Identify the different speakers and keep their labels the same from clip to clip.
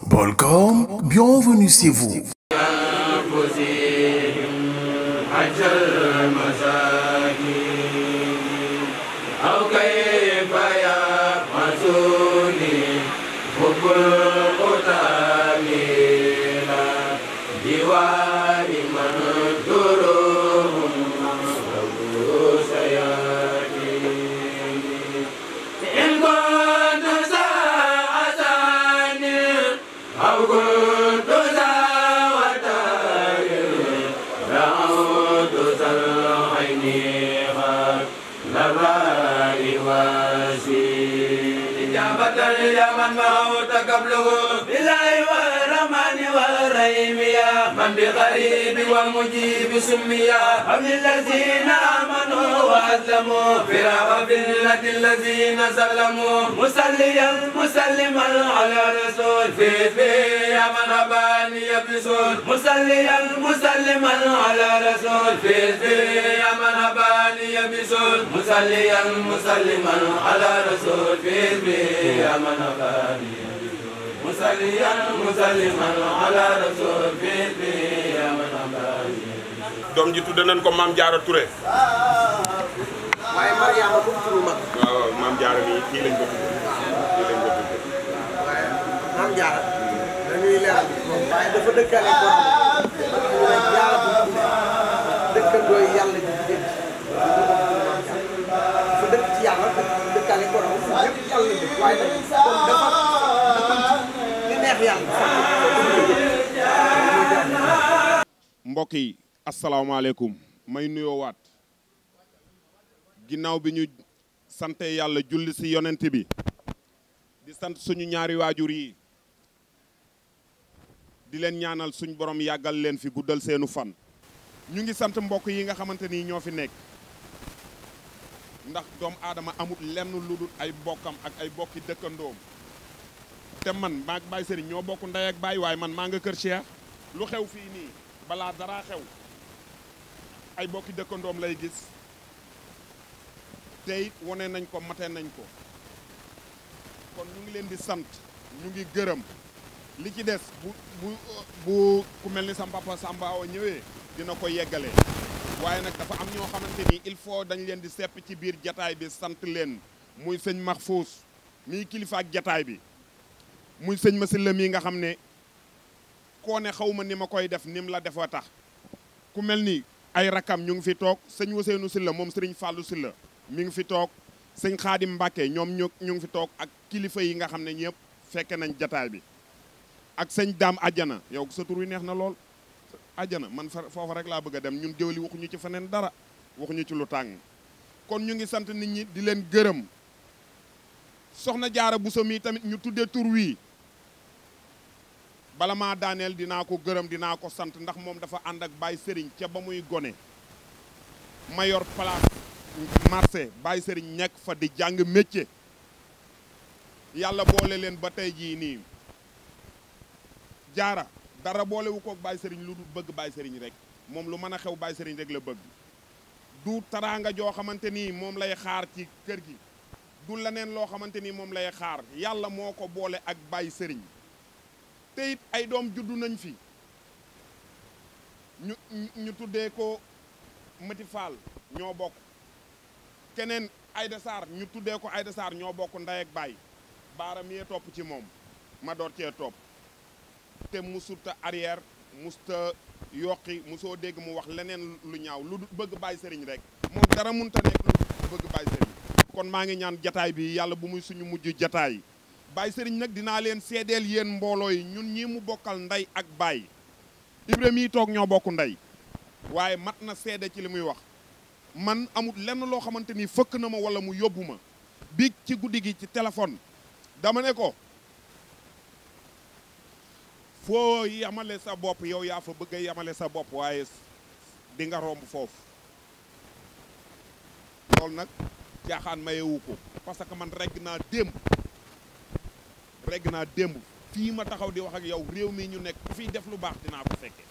Speaker 1: Bolcom, bienvenue chez vous.
Speaker 2: من بغريب ومجيب سميا هم الذين آمنوا وأسلموا فراغ بالله الذين سلموا مسليا مسلما على رسول في يا من هباني يبسول مسليا مسلما على رسول في يا من هباني يبسول مسليا مسلما على رسول في يا من هباني مسليا مسلما على رسول في يا من هباني
Speaker 3: doom ji tudde nañ ko Maam Jaara Touré.
Speaker 4: waaye Mariama bu turu mag.
Speaker 3: waaw Maam Jaara nii kii lañ ko tudde
Speaker 4: waaye Maam Jaara dañuy leeral moom waaye dafa dëkkale ko ñu ne Jaara bu dëkkandoo yàlla ji jigéen dafa dëkk ci yàlla dëkkale ko ñëpp yàlla ji waaye nag kon dafa li neex yàlla
Speaker 3: mbokk yi asalaamaaleykum may nuyoo waat ginnaaw bi ñu sante yàlla julli si yonent bi di sant suñu ñaari waajur yi di leen ñaanal suñ borom yàggal leen fi guddal seenu fan ñu ngi sant mbokk yi nga xamante ni ñoo fi nekk ndax doomu aadama amut lenn lu dul ay bokkam ak ay bokki dëkkandoom te man maag Baye Serigne ñoo bokk ndey ak baay waaye man maa nga kër Cheikh lu xew fii nii balaa dara xew ay bokki dëkkandoom lay gis tey wane nañ ko mate nañ ko kon ñu ngi leen di sant ñu ngi gërëm li ci des bu ku mel ni sa papa Samba Awa ñëwee dina ko yeggale waaye nag dafa am ñoo xamante ni il faut dañ leen di sepp ci biir jataay bi sant leen muy sëñ Mahfous mii kilifa ak jataay bi muy sëñ Masila mii nga xam ne koo ne xaw ma ni ma koy def nim la defa tax ku mel ni ay rakam ñu ngi fi toog sëñ Waseenu Silla moom sëriñ Fàllu Silla mi ngi fi toog sëñ Xaadim Mbàkke ñoom ñu ngi fi toog ak kilifa yi nga xam ne ñëpp fekke nañ jataay bi ak sëñ Daam Ajjana yow sa tur wi neex na lool Ajjana man foofa rek laa bëgg a dem ñun géwél yi waxuñu ci feneen dara waxuñu ci lu tàng kon ñu ngi sant nit ñi di leen gërëm soxna Jaara Buso mi tamit ñu tuddee tur wii bala maa daaneel dinaa ko gërëm dinaa ko sant ndax moom dafa ànd ak Baye Serigne ca ba muy gone mayor place marché Baye Serigne nekk fa di jàng métier yàlla boole leen ba tey jii nii jaara dara boolewu koog Baye Serigne lu dul bëgg Baye Serigne rek moom lu mën a xew Baye Serigne rek la bëgg du taraanga joo xamante ni moom lay xaar ci kër gi du leneen loo xamante ni moom lay xaar yàlla moo ko boole ak Baye Serigne te it ay doom juddu nañ fi ñu tuddee ko Mati Fall ñoo bokk keneen Aïda Sarr ñu tuddee ko Aïda Sarr ñoo bokk ndey ak baay baara miyee topp ci moom ma door cee topp te musuta arrière musta yokki musoo dégg mu wax leneen lu ñaaw lu bëgg Baye Serigne rek moom dara munta nekk lu bëgg Baye Serigne kon maa ngi ñaan jataay bi yàlla bu muy suñu mujj jataay Baye Serigne nag dinaa leen seedeel yéen mbooloo yi ñun ñii mu bokkal ndey ak baay Ibrahima yi toog ñoo bokk ndey waaye mat na seede ci li muy wax man amul lenn loo xamante ni fëkk na ma wala mu yóbbu ma biig ci guddi gi ci téléphone dama ne ko foo yamale sa bopp yow yaa fa bëgg a yamale sa bopp waaye di nga romb foofu loolu nag caaxaan mayewu ko parce que man regg naa démb fii ma taxaw di wax ak yow réew mi ñu nekk ku fiy def lu baax dinaa ko fekke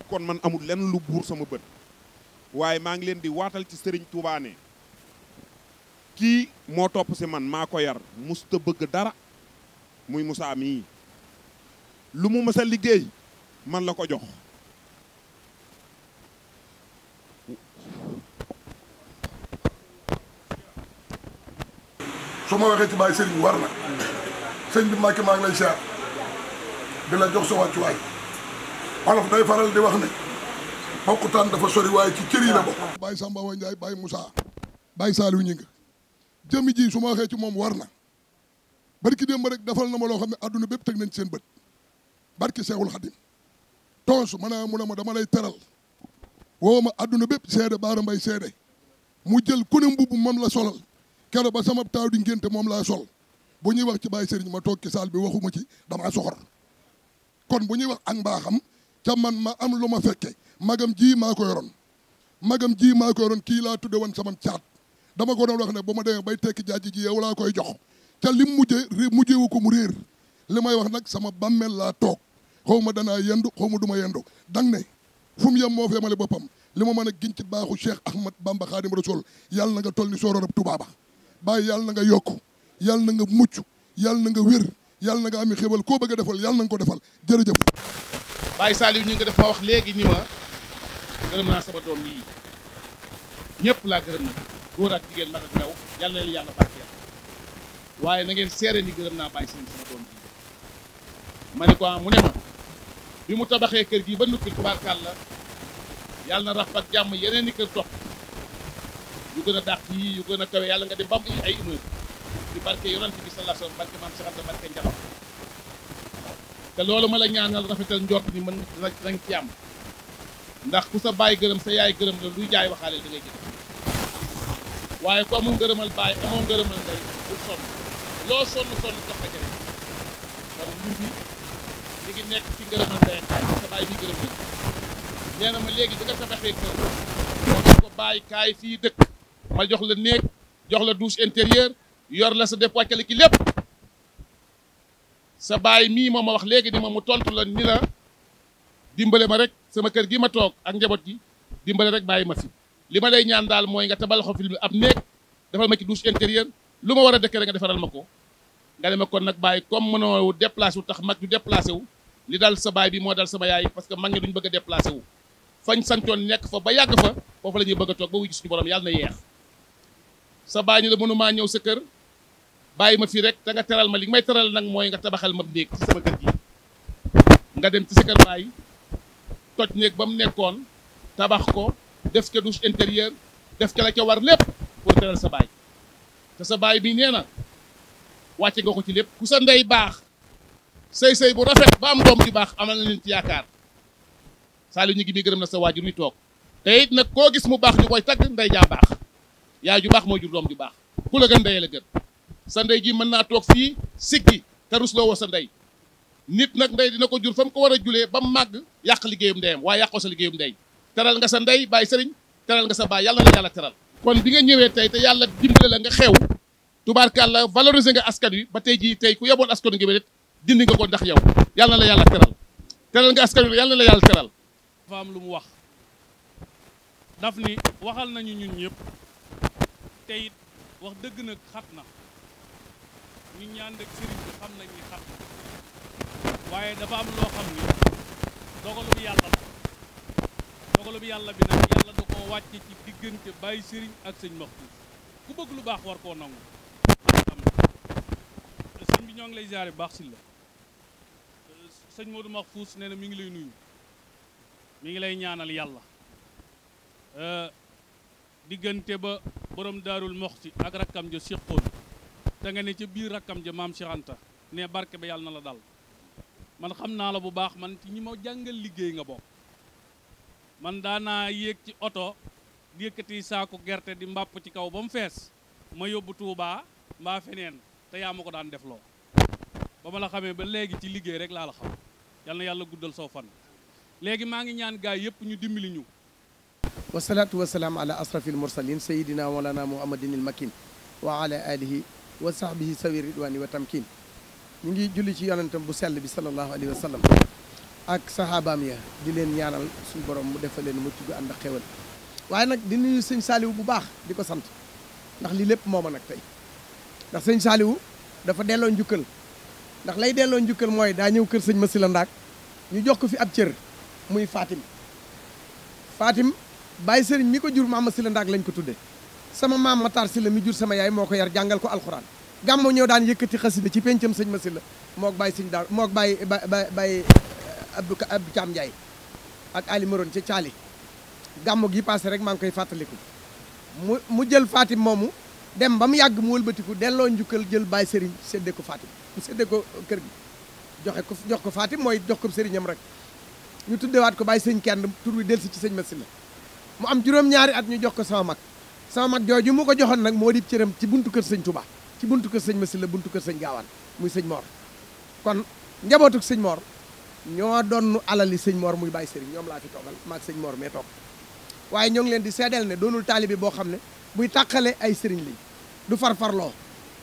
Speaker 3: kon man amul lenn lu buur sama bët waaye maa ngi leen di waatal ci Serigne Touba ne kii moo topp si man maa ko yar musta bëgg dara muy Moussa mii lu mu mës a liggéey man la ko jox
Speaker 5: su ma waxee ci Baye Serigne war na sëñ bi Mbacke maa ngi lay siyaar di la jox sa wàccuwaay olof day faral di wax ne bokkutaan dafa sori waaye ci cër yi la bokk. Baye Samba Wa Ndiaye Baye Moussa Baye Saliou ñi nga jëmi ji su ma waxee ci moom war na barki démb rek defal na ma loo xam ne adduna bépp teg nañ ci seen bët barki Seexul Xadim toos mu ne ma dama lay teral woo ma adduna bépp seede Baara Mbay seede mu jël ku ne mbubb moom la solal keroog ba sama taaw di ngénte moom laa sol bu ñuy wax ci Baye Serigne ma toog ci saal bi waxuma ci damaa soxor kon bu ñuy wax ak mbaaxam ca man ma am lu ma fekke magam ji maa ko yoroon kii laa tudde woon sama caat dama ko doon wax ne ba ma demee bay tekki jaaji ji yow laa koy jox ca lim mujjewu ko mu réer li may wax nag sama bàmmeel laa toog xaw ma danaa yendu xaw ma du ma yendu dang ne fu mu yem moo feemale boppam li ma mën a giñ ci baaxu Cheikh Ahmad Bamba Khadim Rasoul yàlla na nga toll ni soororab tubaaba bàyyi yàlla na nga yokk yàlla na nga mucc yàlla na nga wér yàlla na nga ami xéwal koo bëgg a defal yàlla na nga ko defal jërëjëf.
Speaker 6: Baye Saliou ñu ngi def ma wax léegi ni ma gërëm naa sama doom yi ñëpp laa gërëm na góor ak jigéen mag ak ndaw yàlla na leen yàlla barkeel waaye na ngeen seere ni gërëm naa Baye Serigne sama doom yi ma ne ko mu ne ma bi mu tabaxee kër gi ba nuppi tubaarkàlla yàlla na raf ak jàmm yeneen i kër topp yu gën a dàq yi yu gën a kawe yàlla nga dem ba mu ay immeuble ci barke yonent bi sallallahu alayhi wasallam barke maam Cheikh Anta barke njaboot te loolu ma la ñaanal rafetal njort ni mën nañ ci am ndax ku sa baay gërëm sa yaay gërëm la luy jaay waxaale da ngay jël waaye ku amul ngërëmal baay amoo ngërëmal ndey du sonn loo sonn jox nga jëriñ kon ñu ngi nekk ci ngërëmal ndey sa baay bi gërëm la nee na ma léegi bi nga tabaxee kër moo ko bàyyi kaay fii dëkk ma jox la néeg jox la douche intérieure yor la sa déppoicale ki lépp sa baay mii moom ma wax léegi ni ma mu tontu la ni la dimbale ma rek sama kër gi ma toog ak njaboot gi dimbale rek bàyyi ma fi li ma lay ñaan daal mooy nga tabal xo film ab néeg defal ma ci douche intérieure lu ma war a dëkk rek nga defaral ma ko nga ne ma kon nag bàyyi comme mënoo déplacé wu tax mag du déplacé wu li dal sa baay bi moo dal sama yaay parce que mag ñi duñ bëgg a déplacé wu fañ santoon nekk fa ba yàgg fa foofu la ñuy bëgg a toog ba wuy gis suñu borom yàlla na yeex sa baay ni la mënumaa ñëw sa kër bàyyi ma fii rek te nga teral ma li may teral nag mooy nga tabaxal ma néeg ci sama kër gi nga dem ci sa kër baay toj néeg ba mu nekkoon tabax ko def ca douche intérieure def ca la ca war lépp pour teral sa baay te sa baay bi nee na wàcce nga ko ci lépp ku sa ndey baax sëy bu rafet ba am doom ju baax amal na leen ci yaakaar Saliou ñu ngi mi gërëm na sa waajur mi toog te it nag koo gis mu baax ñu koy tagg ndey jaa baax yaay ju baax mooy jur doom ju baax ku la gën ndeyee la gën sa ndey ji mën naa toog fii siggi te rusloo woo sa ndey nit nag ndey dina ko jur fa mu ko war a julee ba mu màgg yàq liggéeyum ndeyam waaye yàqoo sa liggéeyum ndey teral nga sa ndey Baye Serigne teral nga sa baay yàlla na la yàlla teral kon bi nga ñëwee tey te yàlla dimbale la nga xew tubaarkàlla valoriser nga askan wi ba tey jii tey ku yeboon askan wi nga dindi nga ko ndax yow yàlla na la yàlla teral nga askan wi yàlla na la yàlla teral
Speaker 7: dafa am lu mu wax daf ni waxal nañu ñun ñëpp te it wax dëgg nag xat na ñu ñaan dëgg sëriñ bi xam nañ ni xat na waaye dafa am loo xam ni dogalu bi yàlla la dogalu bi yàlla bi nag yàlla da koo wàcce ci diggante Baye Serigne ak sëñ Mahfouz ku bëgg lu baax war koo nangu am na sëñ bi ñoo ngi lay ziare bu baax si la sëñ Modou Mahfouz nee na mi ngi lay nuyu mi ngi lay ñaanal yàlla diggante ba borom daarul moxti ak rakkam ja séqoon te nga ne ca biir rakkam ja maam Cheikh Anta ne barke ba yàlla na la dal man xam naa la bu baax man ci ñi ma jàngal liggéey nga bokk man daanaa yéeg ci oto di yëkkati saako gerte di mbàpp ci kaw ba mu fees ma yóbbu Tuubaa mbaa feneen te yaa ma ko daan def loo ba ma la xamee ba léegi ci liggéey rek laa la xam yal na yàlla guddal soo fan léegi maa ngi ñaan gaay yëpp ñu dimbali ñu
Speaker 4: wasalaatu wasalaam ala asrafil mursalin sayidina walana muhammadin il makin wa ala alihi wa sahbihi sawi ridwani wa tamkin ñu ngi julli ci yonentam bu sell bi sallallahu alayhi wa sallam ak sahabaam ya di leen ñaanal suñu borom mu defal leen mucc gu ànd ak xewal waaye nag di nuyu sëñ Saliou bu baax di ko sant ndax lii lépp mooma nag tey ndax sëñ Saliou dafa delloo njukkal ndax lay delloo njukkal mooy daa ñëw kër sëñ Masila Ndaak ñu jox ko fi ab cër muy Fatim Baye Sëriñ mi ko jur maam Masila Ndaak lañ ko tudde sama maam Matar Sylla mi jur sama yaay moo ko yar jàngal ko alxuraan gàmmo ñëw daan yëkkati xasida ci pencam sëñ Masila mook Baye sëñ Daar mook Baye Abdou Caam Ndiaye ak Ali Maron ci Caali gàmmo gi passé rek maa ngi koy fàttaliku mu jël Fatim moomu dem ba mu yàgg mu wëlbatiku delloo njukkal jël Baye Sëriñ séddee ko Fatim mu séddee ko kër gi jox ko Fatim mooy jox ko sëriñam rek ñu tuddewaat ko Baye Sëñ Kenn tur wi delsi ci sëñ Masila mu am juróom-ñaari at ñu jox ko sama mag jooju mu ko joxoon nag moo di cëram ci buntu kër sëñ Touba ci buntu kër sëñ Masila buntu kër sëñ Gaawaan muy sëñ Mor kon njabootuk sëñ Mor ñoo doon alali sëñ Mor muy Baye Sëriñ ñoom laa fi toogal maag sëñ Mor mee toog waaye ñoo ngi leen di seedeel ne doonul taalibe boo xam ne buy tàqale ay sëriñ lañ du farfarloo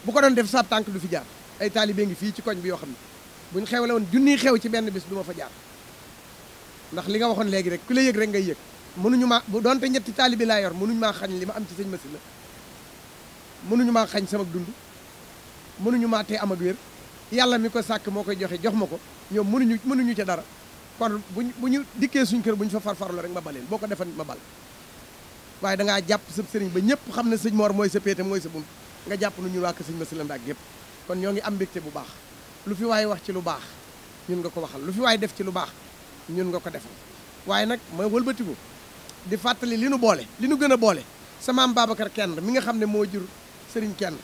Speaker 4: bu ko doon def saab tànk du fi jaar ay taalibe ngi fii ci koñ bi yoo xam ne buñ xewle woon junniy xew ci benn bis du ma fa jaar ndax li nga waxoon léegi rek ku la yëg rek ngay yëg mënuñu maa bu doonte ñetti taalibe laa yor mënuñu maa xañ li ma am ci sëñ Masila mënuñu maa xañ sama dund mënuñu maa tee am ak wér yàlla mi ko sàkk moo koy joxe jox ma ko ñoom mënuñu ca dara kon bu ñu dikkee suñ kër bu ñu fa farfarloo rek ma baleen boo ko defan ma bal waaye dangaa jàpp sa sëriñ ba ñëpp xam ne sëñ Mor mooy sa péete mooy sa bunt nga jàpp nu ñun waa kër sëñ Masila Ndaak yëpp kon ñoo ngi am mbégte bu baax lu fi waaye wax ci lu baax ñun nga ko waxal lu fi waaye def ci lu baax ñun nga ko defal waaye nag ma wëlbatiku di fàttali li nu boole li nu gën a boole sama am Babacar Kenn mi nga xam ne moo jur sëriñ Kenn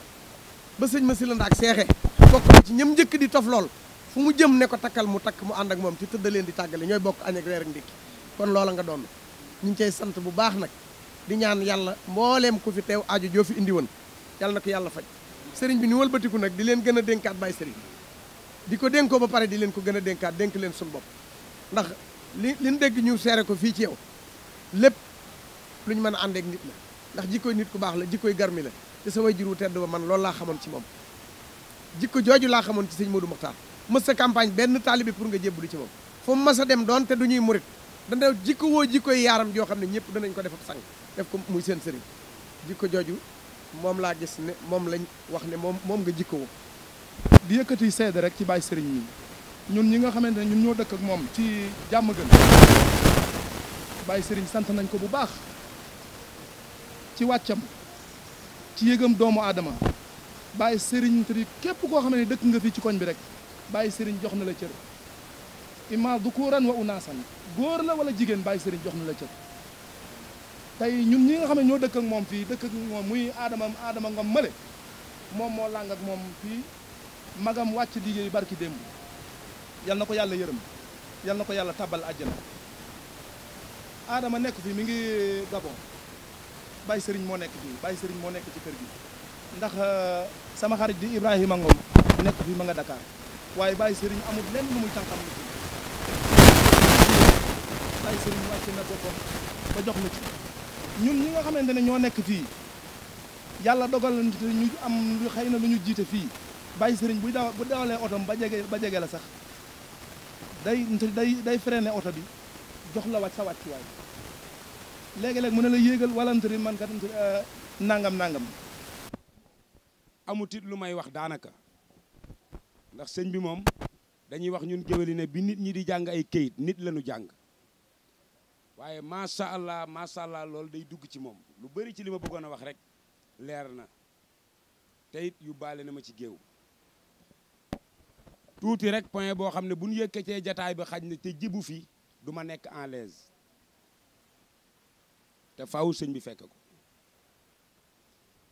Speaker 4: ba sëñ Masila Ndaak seexee bokk na ci ñëm njëkk di tof lool fu mu jëm ne ko takkal mu takk mu ànd ak moom te tëdda leen di tàggale ñooy bokk añ ak reer ak ndékki kon loola nga doon ñu ngi cay sant bu baax nag di ñaan yàlla mbooleem ku fi teew aju joo fi indi woon yàlla na ko yàlla faj sëriñ bi ni wëlbatiku nag di leen gën a dénkaat Baye Sëriñ di ko dénkoo ba pare di leen ko gën a dénkaat dénk leen suñu bopp ndax liñ dégg ñu seere ko fii ci yow lépp lu ñu mën a àndeek nit la ndax jikkoy nit ku baax la jikkoy garmi la te sa way jur wu tedd ba man loolu laa xamoon ci moom jikko jooju laa xamoon ci sëñ Modou Mokhtar mës sa campagne benn taalibe pour nga jébbalu ci moom fu mu mës a dem doon te du ñuy murit dana jikko woo jikkoy yaaram joo xam ne ñëpp danañ ko def ab sang def ko muy seen sëriñ jikko jooju moom laa gis ne moom lañ wax ne moom nga jikko woo
Speaker 8: di yëkkati seede rek ci Baye Sëriñ mi ñun ñi nga xamante ne ñun ñoo dëkk ak moom ci jàmm gën Baye Sëriñ sant nañ ko bu baax ci wàccam ci yëgam doomu aadama Baye Sëriñ te képp koo xam ne dëkk nga fii ci koñ bi rek Baye Sëriñ jox na la cër imma dukuran wa unaasan góor la wala jigéen Baye Sëriñ jox na la cër tey ñun ñi nga xam ne ñoo dëkk ak moom fii dëkk ak moom muy aadama ngam male moom moo làng ak moom fii magam wàcc liggéey barki démb yal na ko yàlla yërëm yal na ko yàlla tabal àjjana aadama nekk fii mi ngi Gabon Baye Sëriñ moo nekk fii Baye Sëriñ moo nekk ci kër gi ndax sama xarit di Ibrahima Ngom nekk fii ma nga Dakar waaye Baye Sëriñ amul lenn lu muy tànkam lu ci Baye Sëriñ wàcce na boppam ba jox na ci ñun ñi nga xamante ne ñoo nekk fii yàlla dogal ñu am lu xëy na lu ñu jiite fii Baye Sëriñ bu dawalee otom ba jege la sax day freiné oto bi jox la wàcc sa wàccuwaay léegi-léeg mu ne la yéegal walantari man kat nangam
Speaker 9: amutit lu may wax daanaka ndax sëñ bi moom dañuy wax ñun géwél ne bi nit ñi di jàng ay këyit nit lañu jàng waaye macha allah loolu day dugg ci moom lu bëri ci li ma bëggoon a wax rek leer na te it yu baale na ma ci géew tuuti rek point boo xam ne bu ñu yëkkatee jataay bi xaj na te jibu fi du ma nekk en l'aise te faaw sëñ bi fekk ko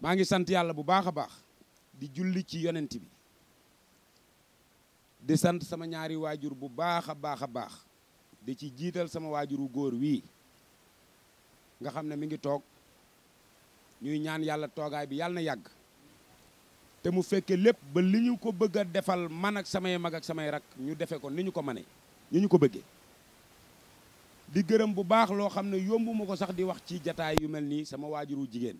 Speaker 9: maa ngi sant yàlla bu baax a baax di julli ci yonent bi di sant sama ñaari waajur bu baax a baax di ci jiital sama waajuru góor wii nga xam ne mi ngi toog ñuy ñaan yàlla toogaay bi yàlla na yàgg te mu fekke lépp ba li ñu ko bëgg a defal man ak samay mag ak samay rak ñu defe ko ni ñu ko mane ni ñu ko bëggee di gërëm bu baax loo xam ne yombu ma ko sax di wax ci jataay yu mel nii sama waajuru jigéen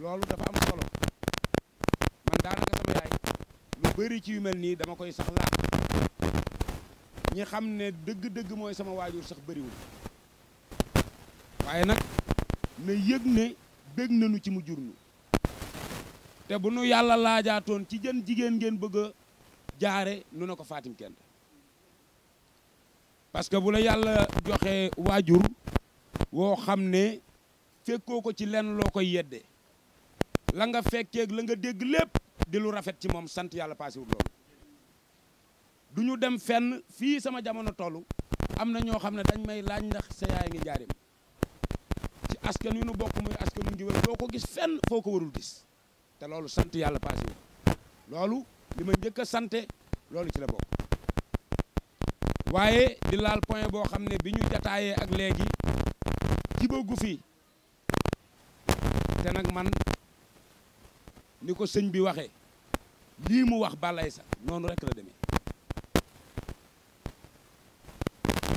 Speaker 9: loolu dafa am solo man daanaka sama yaay lu bëri ci yu mel nii dama koy sax laaj ñi xam ne dëgg-dëgg mooy sama waajur sax bëriwul waaye nag na yëg ne bëgg nañu ci mu jur ñu te bu nu yàlla laajaatoon ci jën jigéen ngeen bëgg a jaare nu ne ko Fatim Kende parce que bu la yàlla joxe waajur woo xam ne fekkoo ko ci lenn loo koy yedde la nga fekkeeg la nga dégg lépp di lu rafet ci moom sant yàlla paasewul loolu du ñu dem fenn fii sama jamono toll am na ñoo xam ne dañ may laaj ndax sa yaay ngi njaarim ci askan wi nu bokk muy askanu Ngéwél doo ko gis fenn foo ko warul gis te loolu sant yàlla paasewul loolu li ma njëkk a sante loolu ci la bokk waaye di laal point boo xam ne bi ñu jataayee ak léegi jibagu fi te nag man ni ko sëñ bi waxee lii mu wax balay sa noonu rek la demee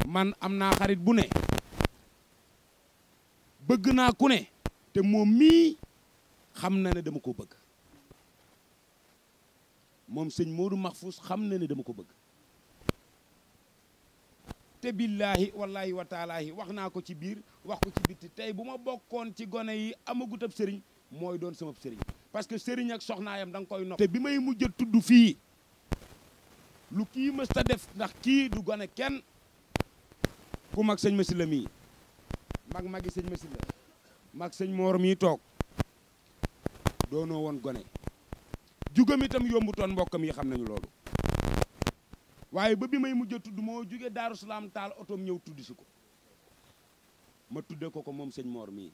Speaker 9: man am naa xarit bu ne bëgg naa ku ne te moom mii xam na ne dama ko bëgg moom sëñ Modou Mahfous xam na ne dama ko bëgg te billaahi wallaahi wa taalaahi wax naa ko ci biir wax ko ci bitti tey bu ma bokkoon ci gone yi amagut ab sëriñ mooy doon sama sëriñ parce que sëriñ ak soxnaayam da nga koy nopp te bi may mujj a tudd fii lu kii mës ta def ndax kii du gone kenn ku mag sëñ Masila mii magi sëñ Masila mag sëñ Moor mii toog doonoo woon gone jugam itam yombutoon mbokkam yi xam nañu loolu waaye ba bi may mujj a tudd moo jóge Daaru Salaam taal otoom ñëw tudd si ko ma tudde ko moom sëñ Moor mii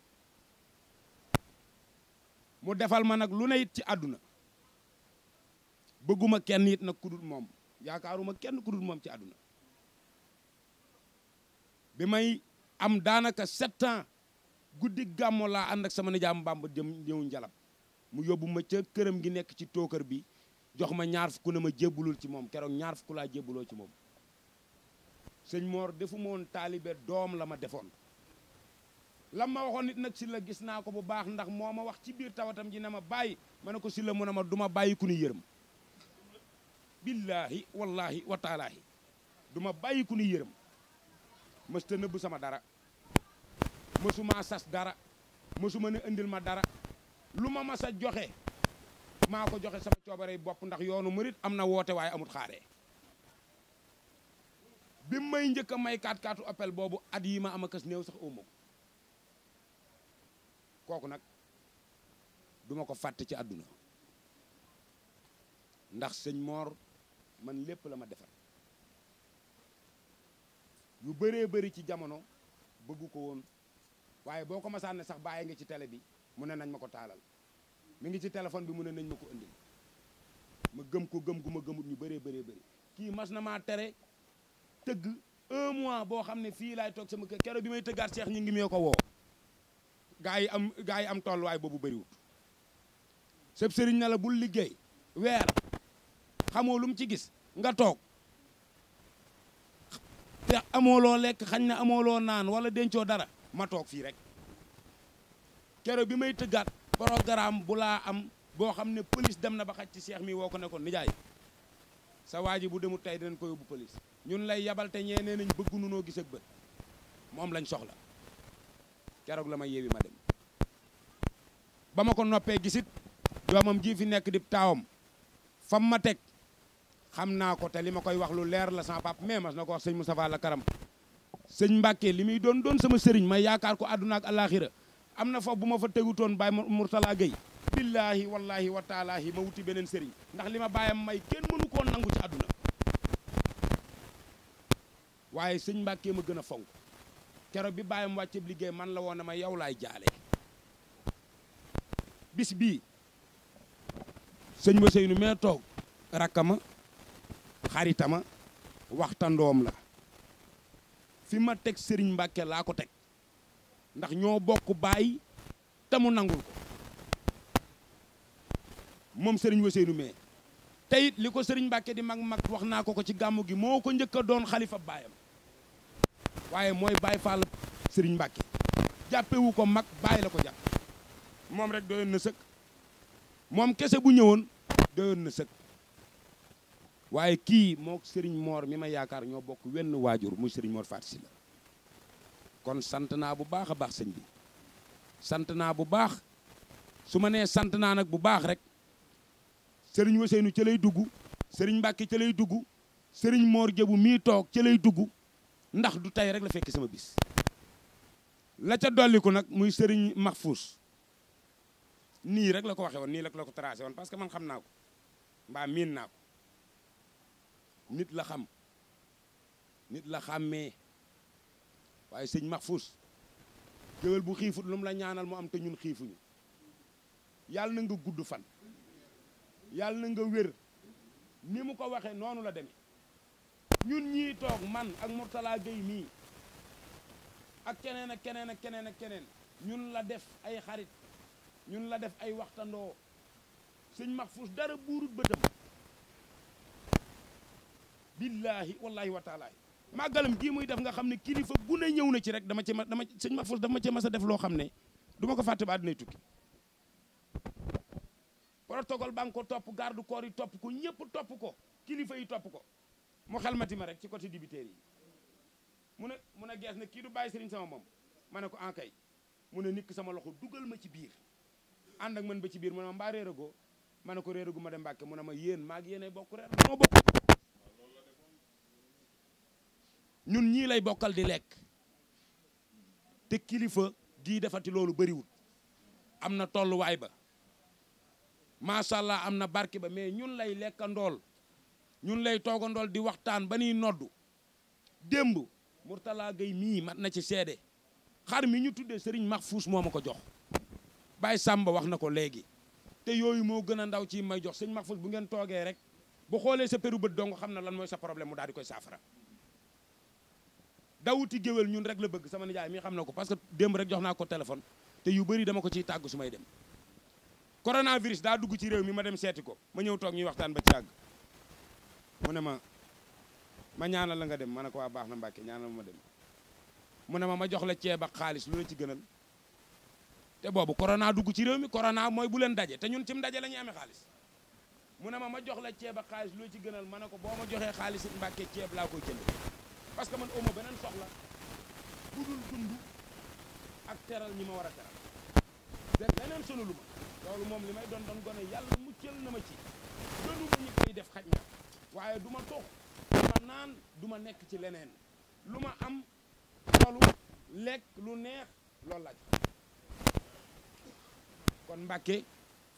Speaker 9: mu defal ma nag lu ne it ci àdduna bëgguma kenn it nag ku dul moom yaakaaruma kenn ku dul moom ci àdduna bi may am daanaka 7 ans guddi gàmmo laa ànd ak sama nijaam Bamba jëm ñëw njalab mu yóbbu ma ca këram gi nekk ci tookër bi jox ma ñaar fukk na ma jébbulul ci moom keroog ñaar fukk laa jébbuloo ci moom sëñ Moor defu ma woon taalibe doom la ma defoon lam ma waxoon nit nag si la gis naa ko bu baax ndax moo ma wax ci biir tawatam ji ne ma bàyyi ma ne ko si la mu ne ma du ma bàyyi ku ni yërëm billaahi wallaahi wa taalaahi du ma bàyyi ku ni yërëm mësta nëbb sama dara mësuma sas dara mësuma ne indil ma dara lu ma mas a joxe maa ko joxe sama coobarey bopp ndax yoonu murit am na woote waaye amut xaaree bi may njëkk a may 4x4 appel boobu at yi ma am a kës néew sax uma kooku nag duma ko fàtte ci àdduna ndax sëñ Moor man lépp la ma defal yu bëree bëri ci jamono bëggu ko woon waaye boo ko masaan ne sax bàyyi nga ci télé bi mu ne nañ ma ko taalal mi ngi ci téléphone bi mu ne nañ ma ko indil ma gëm ko gëm gu ma gëmut ñu bëree bëree bëri kii mas na maa tere tëgg 1 mois boo xam ne fii laay toog sama kër keroog bi may tëggaat Cheikh ñi ngi mee ko woo gaa yi am tolluwaay boobu bëriwut sëb sëriñ na la bul liggéey weer xamoo lu mu ci gis nga toog te amoo loo lekk xañ na amoo loo naan wala dencoo dara ma toog fii rek keroog bi may tëggaat programme bu laa am boo xam ne police dem na ba xaj ci Cheikh mi woo ko ne ko nijaay sa waa ji bu demut tey dinañ ko yóbbu police ñun lay yabal te ñee nee nañ bëggu nunoo gis ak bët moom lañ soxla keroog la ma yeewi ma dem ba ma ko noppee gisit doomam ji fi nekk di taawam fam ma teg xam naa ko te li ma koy wax lu leer la sama papa mais mas na ko wax sëñ Moustapha la Karam sëñ Mbàkke li muy doon sama sëriñ may yaakaar ko àdduna ak àllaaxira am na foofu bu ma fa tegutoon Baye Mourtala Gueye billaahi wallaahi wa taalaahi ma wuti beneen sëriñ ndax li ma bàyyam may kenn mënu koo nangu ci àdduna waaye sëñ Mbàkke ma gën a fonk keroog bi bàyyam wàcce liggéey man la woon ne ma yow laay jaale bis bii sëñ ba Seynu mee toog rakkama xaritama waxtandoom la fi ma teg sëriñ Mbàkke laa ko teg ndax ñoo bokk baay te mu nangul ko moom sëriñ Waseynu mee te it li ko sëriñ Mbàkke di mag wax naa ko ci gàmmu gi moo ko njëkk a doon xalifa baayam waaye mooy Baay Faal sëriñ Mbàkke jàppewu ko mag baay la ko jàpp moom rek doyoon na sëkk moom kese bu ñëwoon doyoon na sëkk waaye kii moo sëriñ Moor mi ma yaakaar ñoo bokk wenn waajur muy sëriñ Moor Faati Sylla kon sant naa bu baax a baax sëñ bi sant naa bu baax su ma nee sant naa nag bu baax rek sëriñ Ousseynou ca lay dugg sëriñ Mbacke ca lay dugg sëriñ Mor Jëbu mii toog ca lay dugg ndax du tey rek la fekk sama bis la ca dolliku nag muy sëriñ Mahfous nii rek la ko waxe woon nii rek la ko tracé woon parce que man xam naa ko mbaa miin naa ko nit la xam nit la xàmmee waaye sëñ Mahfous géwél bu xiifut lu mu la ñaanal mu am te ñun xiifuñu yàlla na nga gudd fan yàlla na nga wér ni mu ko waxee noonu la demee ñun ñii toog man ak Mourtala Gueye mii ak keneen ak keneen ak keneen ak keneen ñun la def ay xarit ñun la def ay waxtandoo sëñ Mahfous dara buurut bëtam billaahi wallaahi wa taala màggalam gii muy def nga xam ne kilifa gu ne ñëw na ci rek sëñ Mahfous dafa ma ci mas a def loo xam ne du ma ko fàtte ba àddinay tukki protocole ba nga ko topp garde corps yi topp ko ñëpp topp ko kilifa yi topp ko mu xelmati ma rek ci côté dibiteer yi mu ne gees ne kii du bàyyi sëriñ sama moom ma ne ko ankay mu ne nikk sama loxo dugal ma ci biir ànd ak man ba ci biir mu ne ma mbaa réeragoo ma ne ko réeragu ma dem Mbàkke mu ne ma yéen maag yéenay bokk reer noo bokk ñun ñii lay bokkal di lekk te kilifa gii defati loolu bëriwul am na tolluwaay ba macha allah am na barke ba mais ñun lay lekkandool ñun lay toogandool di waxtaan ba nuy noddu démb Mourtala Gueye mii mat na ci seede xar mi ñu tuddee Serigne Mahfous moo ma ko jox Baye Samba wax na ko léegi te yooyu moo gën a ndaw ci may jox sëñ Mahfous bu ngeen toogee rek bu xoolee sa peru bët dong xam na lan mooy sa problème mu daal di koy saafara dawuti géwél ñun rek la bëgg sama nijaay mi xam na ko parce que démb rek jox naa ko téléphone te yu bëri dama ko ciy tàggu su may dem coronavirus daa dugg ci réew mi ma dem seeti ko ma ñëw toog ñuy waxtaan ba ci àgg mu ne ma ñaanal la nga dem ma ne ko waa baax na Mbàkke ñaanal ma dem mu ne ma jox la ceeb ak xaalis lu la ci gënal te boobu corona dugg ci réew mi corona mooy bu leen daje te ñun cim daje la ñuy amee xaalis mu ne ma jox la ceeb ak xaalis lu la ci gënal ma ne ko boo ma joxee xaalis it Mbàkke ceeb laa koy jënd parce que man amoo beneen soxla bu dul dund ak teral ñi ma war a teral de leneen sonalu ma loolu moom li may doon gone yàlla muccal na ma ci gënu ma ñi koy def xaj na waaye du ma tox du ma naan du ma nekk ci leneen lu ma am loolu lekk lu neex loolu laaj kon Mbàkke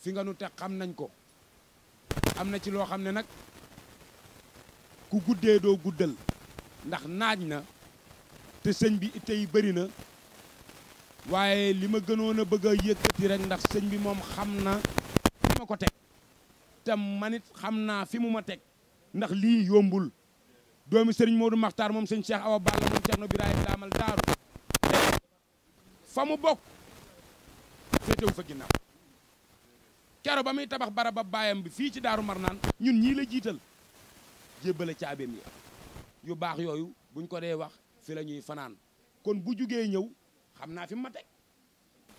Speaker 9: fi nga nu teg xam nañ ko am na ci loo xam ne nag ku guddee doo guddal ndax naaj na te sëñ bi tey bëri na waaye li ma gënoon a bëgg a yëkkati rek ndax sëñ bi moom xam na fi ma ko teg te manit xam naa fi mu ma teg ndax lii yombul doomi sëriñ Modou Makhtar moom sëñ Cheikh Awa Balla moom Cerno Birahim daamal daaru fa mu bokk féetewu fa ginnaaw kero ba muy tabax barab ba baayam bi fii ci Daaru Marnaan ñun ñii la jiital jébbale caabeem yi yu baax yooyu buñ ko dee wax fi la ñuy fanaan kon bu jugee ñëw xam naa fi mu ma teg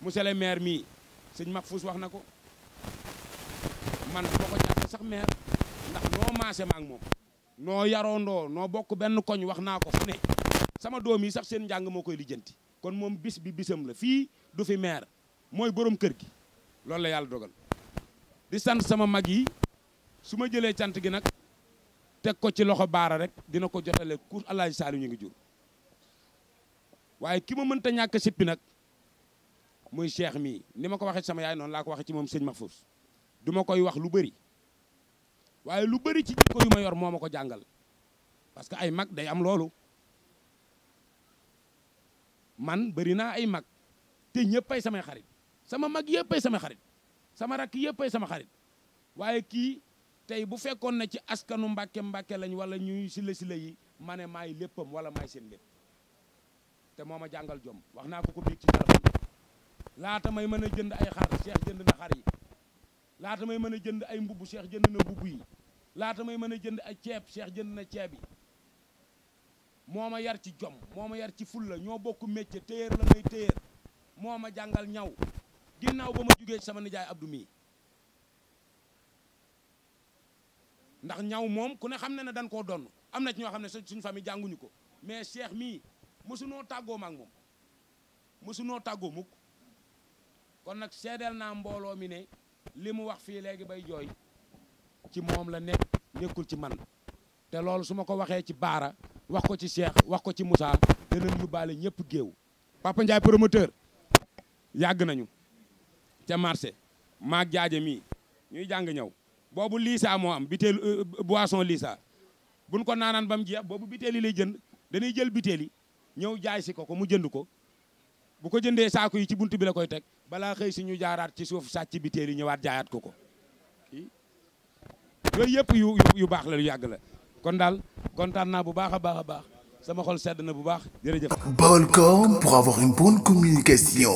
Speaker 9: monsieur le maire mii sëñ Mahfous wax na ko man du ma ko jàppe sax maire ndax noo maase ma ak moom noo yaroondoo noo bokk benn koñ wax naa ko fu ne sama doom yi sax seen njàng moo koy lijjanti kon moom bis bi bisam la fii du fi maire mooy borom kër gi loolu la yàlla dogal di sant sama mag yi su ma jëlee cant gi nag teg ko ci loxo baara rek dina ko jotale ku Alaaji Saaliw ñu ngi jur waaye ki ma mënta ñàkk sippi nag muy cheikh mii ni ma ko waxee sama yaay noonu laa ko waxee ci moom sëñ Mahfous du ma koy wax lu bëri waaye lu bëri ci jikko yu ma yor moo ma ko jàngal parce que ay mag day am loolu man bëri naa ay mag te ñëppay samay xarit sama mag yëppay samay xarit sama rakk yëppay sama xarit waaye kii tey bu fekkoon na ci askanu mbàkke lañ wala ñuy sila yi ma ne maay léppam wala maay seen lépp te moo ma jàngal jom wax naa ko biig ci téléphone laata may mën a jënd ay xar Cheikh jënd na xar yi laata may mën a jënd ay mbubb Cheikh jënd na mbubb yi laata may mën a jënd ay ceeb Cheikh jënd na ceeb yi moo ma yar ci jom moo ma yar ci fulla ñoo bokk métier téyeer la may téyeer moo ma jàngal ñaw ginnaaw ba ma jugee ci sama nijaay Abdou mii ndax ñaw moom ku ne xam ne dañ koo donn am na ci ñoo xam ne suñu famille jànguñu ko mais Cheikh mii mësunoo tàggoo maak moom mësunoo tàggoo mukk kon nag seedeel naa mbooloo mi ne li mu wax fii léegi bay jooy ci moom la nekk nekkul ci man te loolu su ma ko waxee ci Baara wax ko ci Cheikh wax ko ci Moussa danañ yóbbaale ñëpp géew Papa Ndiaye promoteur yàgg nañu ca marché maag jaaje mii ñuy jàng ñëw boobu liisa moo am bitéel boisson liisa buñ ko naanaan ba mu jeex boobu bitéel yi lay jënd dañuy jël bitéel yi ñëw jaay si ko mu jënd ko bu ko jëndee saako yi ci buntu bi la koy teg balaa xëy si ñu jaaraat ci suuf sàcc bitéel yi ñëwaat jaayaat ko yooyu yëpp yu baax la yu yàgg la kon daal kontaan naa bu baax a baax a baax sama xol sedd na bu baax jërëjëf.
Speaker 1: Baolcom pour avoir une bonne communication.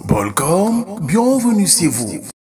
Speaker 1: Baolcom, bienvenue chez vous.